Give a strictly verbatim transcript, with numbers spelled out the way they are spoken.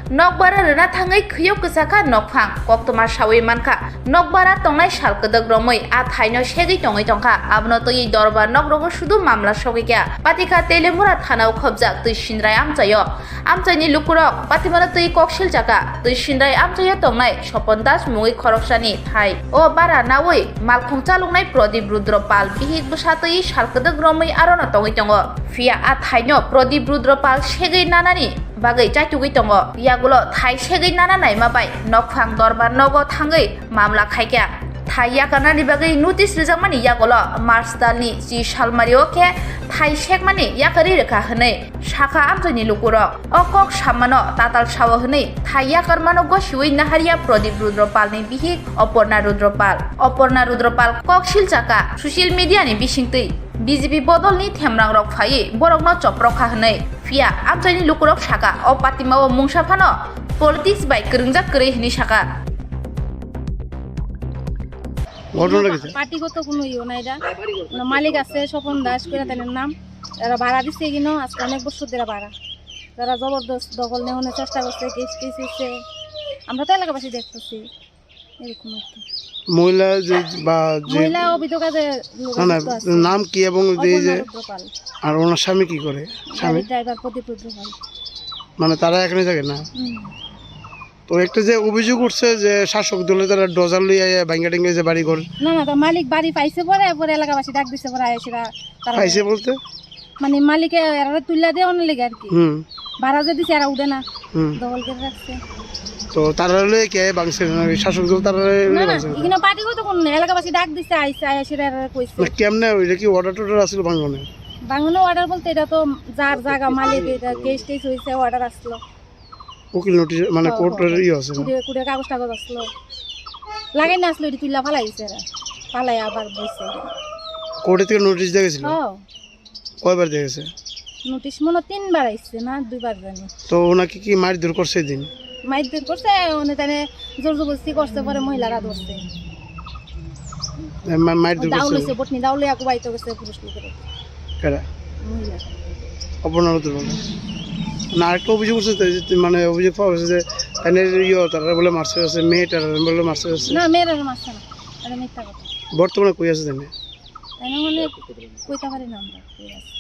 Nokbara rwna thangwi khwiyok kwchakha nokphang, koktwma sawi mankha, nokbara tongnai sal kwdwk romwi a thaino segwi tongwi tongkha, abono twiwi dorbar nokrogo sudu mamla sogwikha. Patikha Telemura thanao khobjak twi sinrai amchaio. Amchaini lukurok patimano twi koksil chaka, twi sinrai amchaio tongnai Sopon Das mungwi khoroksani thai. O bara nawi malkhung chaloknai Prodip Rudro Pal bihik bwsa twi sal kwdwk romwi arono tongwi tongo. Phiya a thaino Prodip Rudro Pal segwi nanani bagwi chaitugwi tongo. Yagulo thai segwi nana naima bai nokphang dorbar nogo thangwi mamla khaikha. Thai yakarnani bagwi notice rwjakmani yagulo March talni chi salmario khe thai sekmani yakarwi rwkha hwnwi sakha amchaini lukurok. O kok sammano tatal sao hwnwi thai yakarmano gosiwi naharya Prodip Rudro Palni bihik Oporna Rudro Pal. Oporna Rudro Pal kok silchaka social media ni bisingtwi B J P bodolni themrangrok phaiwi borokno choprokha hwnwi. Phiya amchaini lukurok saka o patimao mungsa phano politics bai kwrwngjak kwrwi hwnwi saka. ঘটনাটা কি, স্যার? পার্টিগত কোনো ইয়ে নাই এটা। না, মালিক আছে স্বপন দাস করে তাদের নাম। এরা ভাড়া দিচ্ছে কিনা আজকে অনেক বছর ধরে ভাড়া। তারা জবরদস্ত দখল নেওয়ানোর চেষ্টা করছে, কেস টেস হচ্ছে। আমরা তো এলাকাবাসী দেখতেছি এরকম আর কি। মহিলা যে বা যে মহিলা অভিযোগ আছে, না, না, যুক্ত আছে। নাম কি এবং যে, অপর্ণা যে রুদ্রপাল। আর ওনার স্বামী কি করে? স্বামী? গাড়ির ড্রাইভার প্রদীপ রুদ্রপাল। মানে তারা এখানে থাকে না? হুম। তো একটা যে অভিযোগ উঠছে যে শাসক দলে তারা ডোজার লইয়া আইয়া ভাঙ্গা টিঙ্গা যে বাড়ি ঘর। না, না, তো মালিক বাড়ি পাইছে পরে, পরে এলাকাবাসী ডাক দিছে পরে আইসিরা তারা পাইছে বলতে? মানে মালিকে এরা তুইলা দিয়ে অনেক লেগে আর কি। হুম। ভাড়া যে দিছে এরা উঠে না। হুম। দখল করে রাখছে। তো তারা লইয়া কে ভাঙছে না? ওই শাসক দল তারা লইয়া না, না, ভাঙছে? এখানে পার্টিগত কোনো না, এলাকাবাসী ডাক দিছে, আইসে, আইসিরা এরা কইছে। না, কেমনে? ওইটা কি অর্ডার টর্ডার আসলে ভাঙনে? ভাঙনে অর্ডার বলতে এটা তো যার জায়গা মালিক, এটা কেস টেস হয়েছে, অর্ডার আসলো। উকিল নোটিশ মানে হ্যাঁ, কোর্টের হ্যাঁ। ইয়ে আছে না? কুড়ি, কুড়ি কাগজ টাগজ আসলো। লাগাই না আসলো, এটি তুইলা ফালাই দিছে এরা। ফালাই আবার বইছে। কোর্টে থেকে নোটিশ দিয়ে গেছিল? হ্যাঁ। কয়বার দিয়ে গেছে? নোটিশ মনে হয় তিনবার আইছে না দুইবার জানি। তো ওনাকে কি মারধর করছে এই দিন? মারধর করছে, উনি তানে জোর জবরদস্তি করছে, পরে মহিলারা ধরছে। এ, মা-, মারধর দাও করছে? লইছে, বটনি দাও লইয়া কুবাইতে গেছে পুরুষ লোকের। কেডা? মহিলা। অপর্ণা রুদ্র বলে। না, আরেকটা অভিযোগ করছে তো, এই যে মানে অভিযোগ পাওয়া গেছে যে তানের ইয়ে, তারা বলে মারছে গেছে, মেয়েটার বলে মারছে গেছে। না, মেয়েরা মারছে না, এটা মিথ্যা কথা। বর্তমানে কই আছে জানি? তাই না মানে কইতে পারি না আমরা, কই আছে।